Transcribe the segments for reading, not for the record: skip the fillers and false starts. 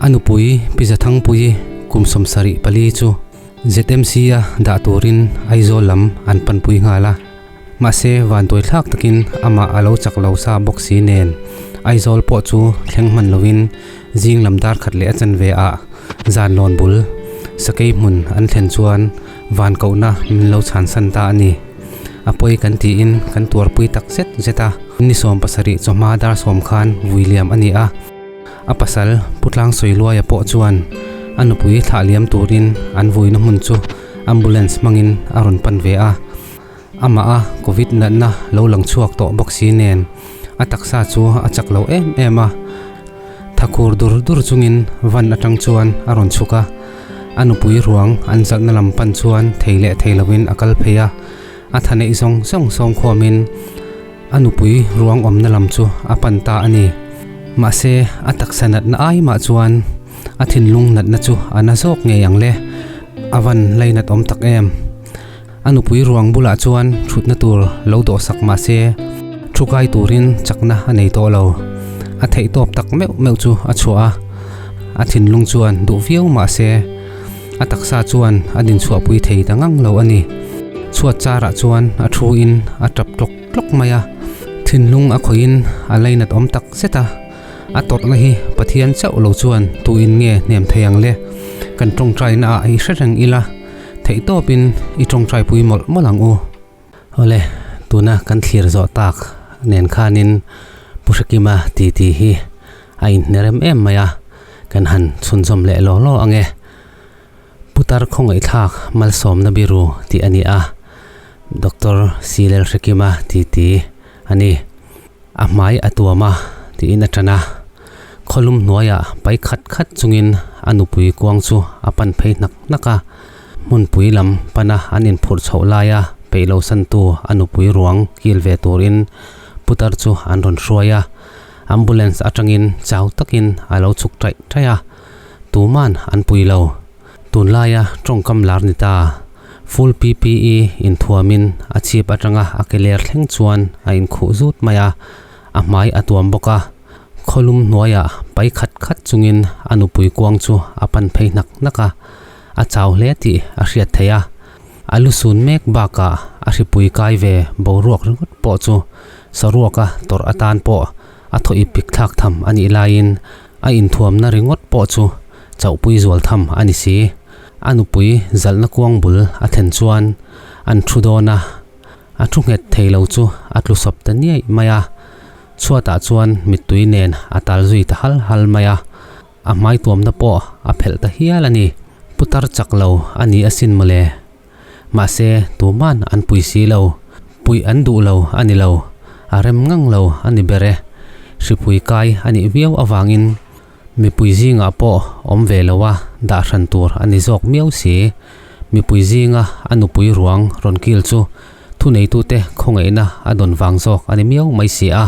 A nupui Pi Zathangpuii kum 74 chu ZMC-a dah turin Aizawl lam an panpui nghal a. Mahse vanduai thlak takin amah a lo chak lo sa bawk si nen Aizawl pawh chu thleng hman lovin zing lam dar khat leh a chanve ah zan lawn bul sakei hmun an thlen chuan van kohna min lo chhansan ta a ni. A pawi kan tiin kan tuarpui tak zet zet a. Ni 70 chawhma dar 10 khan vui liam a ni a. A pasal Pu Tlangsawiluaia pawh chuan a nupui thlah liam turin an vuina hmun chu ambulance hmangin a rawn pan ve a. Amah a Covid natna lo lang chhuak tawh bawk si nen a taksa chu a chak lo em em a. Thakhur dur dur chungin van atang chuan a rawn chhuk a. A nupui ruang an zalhna lam pan chuan thei leh thei lovin a kal phei a. A tha neih zawng zawng sawmkhawmin a nupui ruang awmna lam chu a pan ta a ni. Mahse a taksa natna ai mah chuan a thinlung natna chu a na zawk ngei ang le. A van lainat awm tak em. A nupui ruang bulah chuan thutna tur lo dawhsak mah se thu kai turin chakna a nei tawh lo. A theih tawp tak meuh meuh chu a chhuah a, a thinlung chuan duh viau mah se a taksa chuan a dinchhuahpui thei ta ngang lo a ni. Chhuat charah chuan a thu in a tap tlawk tlawk mai a, thinlung a khawihin a lainat awm tak zet a. A tawrhna hi Pathian chauh lo chuan tuin nge hnem thei ang le? Kan tawngtaina ah i hre reng ila. Theih tawpin i tawngtai pui mawlh mawlh ang u. Awle, tuna kan thlir zawh tak nen khanin Pu Hrekima titi hi a inhnerem em mai a, kan han chhunzawm leh law law ang e. Putar khawngaihthlak malsawmna biru tih a ni a, Doctor Silel Hrekima titi a ni. A hmai a tuam a tiin a ṭan a, khawlum hnuaiah pai khat khat chungin a nupui kuang chu a pan phei hnak hnak a, hmunpui lam pana an inphurh chhoh laia peih lo santu a nupui ruang kil ve turin putar chu an rawn hruai a, ambulance atangin chau takin a lo chhuk ṭaih ṭaih a, tuman an pui lo. Tunlaia tawngkam lar ni ta. Full PPE inthuamin a chhip atanga a ke ler thleng chuan a inkhuh zut mai a, a hmai a tuam bawk a. Khawlum hnuaiah pai khat khat chungin a nupui kuang chu a pan phei hnak hnak a, a chau hle tih a hriat theih a. A lu sun mek bakah a hripui kai ve boruak ringawt pawh chu saruaka tawrh atan pawh a thaw ip pik thlak tham a nih laiin a inthuamna ringawt pawh chu chauhpui zual tham a ni si. A nupui zalhna kuang bul a thlen chuan an thu dawn a, a thu nghet thei lo chu a tlu sawp ta niaih mai a. Chhuatah chuan mittui nen a tal zui ta hal hal mai a, a hmai tuamna pawh a phelh ta hial a ni. Putar chak lo a ni asin mawle. Mahse tuman an pui si lo, puih an duh lo a ni lo, a rem ngang lo a ni ber e. Hripui kai a nih viau avangin Mipui zingah pawh awm ve lo a, dah hran tur a ni zawk miau si. Mipui zinga a nupui ruang rawn kil chu thuneitute khawngaihna a dawn vang zawk a ni miau mai si a.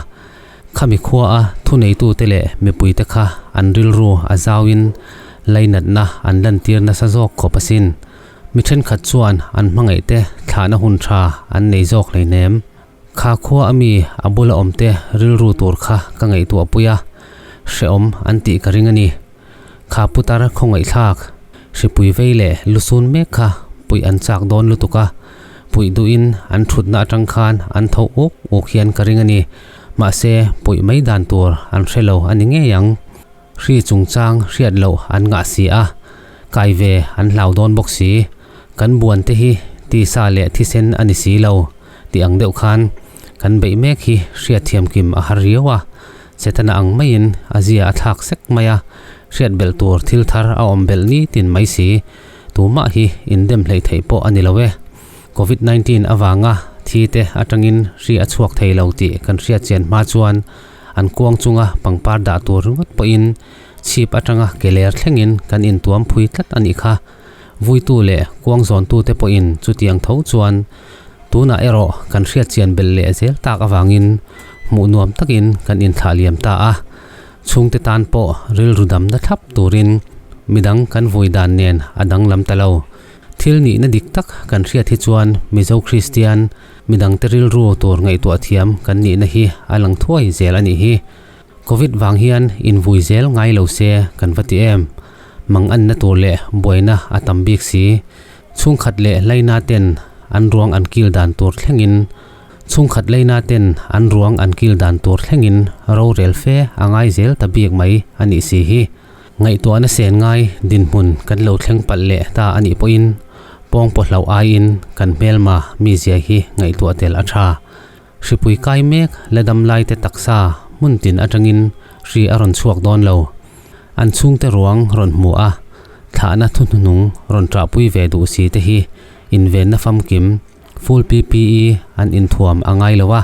Khami khuaa thuneitute leh mipuite kha an rilru a zauin lainatna an lantir nasa zawk khawp asin. Mi thenkhat chuan an hmangaihte thlahna hun tha an nei zawk hleinem. Kha khua a mi a bula awmte rilru tur kha ka ngaihtuah pui a, hrehawm an tih ka ring a ni. Kha putar khawngaihthlak, hripui vei leh lusun mek kha puih an chak dawn lutuk a, puih duhin an thutna atang khan an tho uk uk hian ka ring a ni. Mahse, puih mai dan tur an hre lo a ni ngei ang. Hri chungchang hriat loh an ngah si a, kai ve an hlau dawn bawk si. Kan buan te hi tisa leh thisen a ni si lo tih ang deuh khan kan beih mek hi hriat thiam kim a har riau a, Setana ang maiin a zia a thlak sek mai a, hriat belh tur thil thar a awm belh ni tin mai si. Tumah hi indem hleih theih pawh a ni lo e. Covid 19 avanga thi te atangin hri a chhuak thei lo tih kan hriat chian hma chuan An kuang chunga pangpar dah tur ringawt pawhin chhip atanga ke ler thlengin kan intuam phui tlat a nih kha. Vuitu leh kuang zawntute pawhin chutiang tho chuan tunah erawh kan hriat chian belh leh zel tak avangin hmuh nuam takin kan inthlah liam ta a. Chhungte tan pawh rilru damna thlap turin midang kan vui dan nen a danglam ta lo. Thil nihna dik tak kan hriat hi chuan Mizo Kristian Midangte rilru tur ngaihtuah thiam kan nihna hi a lang thuai zel a nih hi. Covid vang hian invui zel ngai lo se kan va ti em. Mang anna tur leh buaina a tam bik si. Chhungkhat leh laina ten an ruang an kil dan tur thlengin Chhungkhat leina ten an ruang an kil dan tur thlengin rorel fe a ngai zel ta bik mai a nih si hi. Ngaihtuahna sen ngai dinhmun kan lo thleng palh leh ta a nih pawhin pawngpaw hlauh aiin kan hmelma mizia hi ngaihtuah tel a tha. Hripui kai mek la dam lai te taksa hmun tin atangin hri a rawn chhuak dawn lo. An chhungte ruang rawn hmu a, thlahna thuhnuhnung rawn ṭahpui ve duh si te hi invenna famkim Full PPE an inthuam a ngai lo a,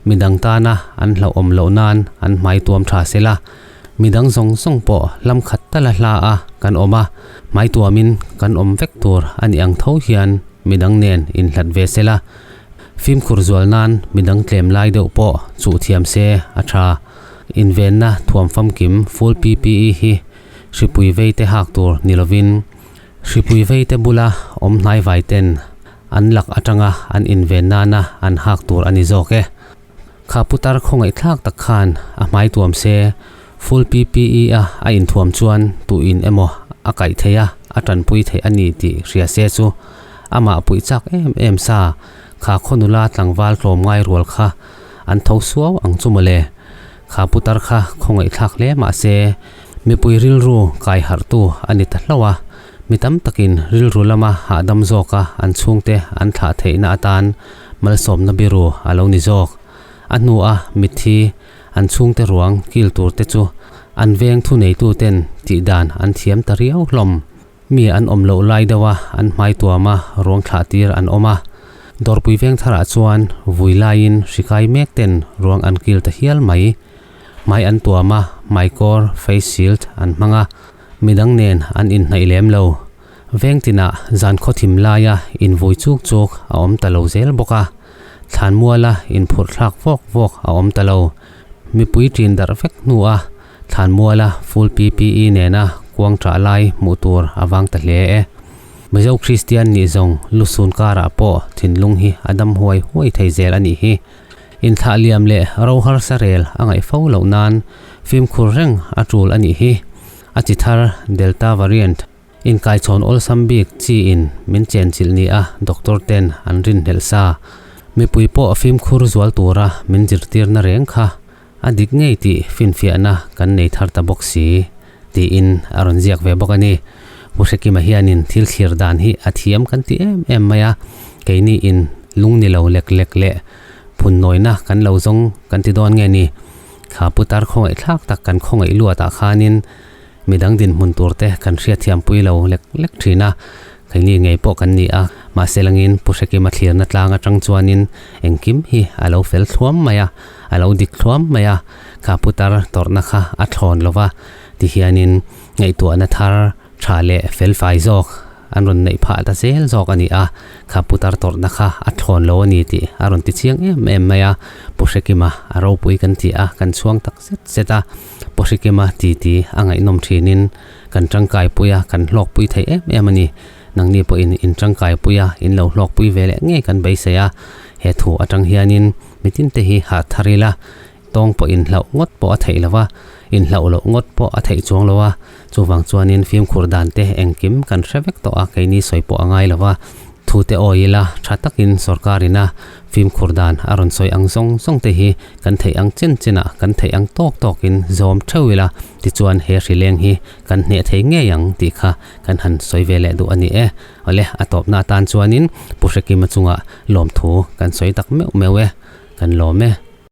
midang tana an hlauhawm loh nan an hmai tuam tha sela, midang zawng zawng pawh hlam khat tala hla a kan awm a, hmai tuamin kan awm vek tur a nih ang tho hian midang nen inhlat ve sela, fimkhur zual nan midang tlem lai deuh pawh chuh thiam se a tha. Invenna thuam famkim full PPE hi hripui vei te hak tur ni lovin Hripui veite bula awm hnaivai ten an lak atanga an inven nana an hak tur a ni zawk e. Kha putar khawngaihthlak tak khan a hmai tuam se, full PPE a a inthuam chuan tuin emaw a kaih thei a, a tanpui theih a ni tih hria se chu amah puih chak em em sa kha khaw nula tlangval tlawmngai rual kha an tho suau ang chu mawle. Kha putar kha khawngaihthlak hle mah se Mipui rilru kai harhtu a ni ta hlauh a, mi tam takin rilru lama hahdam zawka an chhungte an thlah theihna atan malsawmna biru a lo ni zawk. A hnua mitthi an chhungte ruang kil turte chu an veng thuneituten tihdan an thiam ta riau hlawm. Mi an awm loh lai deuha an hmai tuama ruang thlah tir an awm a, dawrpui veng tharah chuan vui laiin hri kai mek ten ruang an kil ta hial mai. Hmai an tuam a, hmaikawr, face shield, an hmang a, midang nen an inhnaih lem lo. Veng tinah zan khawthim laia invui chuk chuk a awm ta lo zel bawk a, thlanmuala inphurh thlak vawk vawk a awm ta lo. Mipui ṭin darh vek hnua Thlanmuala full PPE nena kuang ṭah lai hmuh tur a vang ta hle e. Mizo Kristian nih zawng lusun karah pawh thinlung hi a dam huai huai thei zel a nih hi. Inthlah liam leh ro harsa rel a ngaih fo loh nan fimkhur reng a tul a nih hi. A chi thar Delta variant inkaichhawn awlsam bik chi in min chenchilh ni a doctor ten an rinhlelh sa. Mipui pawh fimkhur zual tura min zirtirna reng kha A dik ngei tih finfiahna kan nei thar ta bawk si, tiin a rawn ziak ve bawk a ni. Pu Hrekima hianin thil thlir dan hi a thiam kan ti em em mai a, keini in lung ni lo lek lek leh phun nawina kan lo zawng kan ti dawn nge ni? Kha putar khawngaihthlak tak kan khawngaih luatah khanin Midang dinhmun turte kan hriatthiampui lo lek lek thin a, keini ngei pawh kan ni a, mahse langin Pu Hrekima thlirna tlang atang chuanin engkim hi a lo fel thluam mai a, a lo dik thluam mai a, kha putar tawrhna kha a thlawn lo va, tihianin ngaihtuahna thar tha leh fel fai zawk an rawn neih phah ta zel zawk a ni a, kha putar tawrhna kha a thlawn lo a ni tih a rawn ti chiang em em mai a, Pu Hrekima a ropui kan ti a, kan chhuang tak zet zet a. Pawhrikima titi a ngaihnawm thinin kan tangkaipui a, kan hlawkpui thei em em a ni. Nangni pawhin in tangkaipui a, in lo hlawkpui ve leh ngei kan beisei a. He thu atang hianin mitin te hi harh thar ila, tawng pawh inhlauh ngawt pawh a theih lo va, inhlauh loh ngawt pawh a theih chuang lo a. Chuvang chuanin fimkhur dan te engkim kan hre vek tawh a, keini sawi pawh a ngai lo va. Thu te awi ila, tha takin sorkarin a fimkhur dan a rawn sawi ang zawng zawng te hi kan theih ang chen chenah kan theih ang tawk tawkin zawm theuh ila, tichuan he hrileng hi kan hneh thei ngei ang tih kha kan han sawi ve leh duh a ni e. Awle, a tawpna atan chuanin Pu Hrekima chungah lawmthu kan sawi tak meuh meuh e, kan lawm e.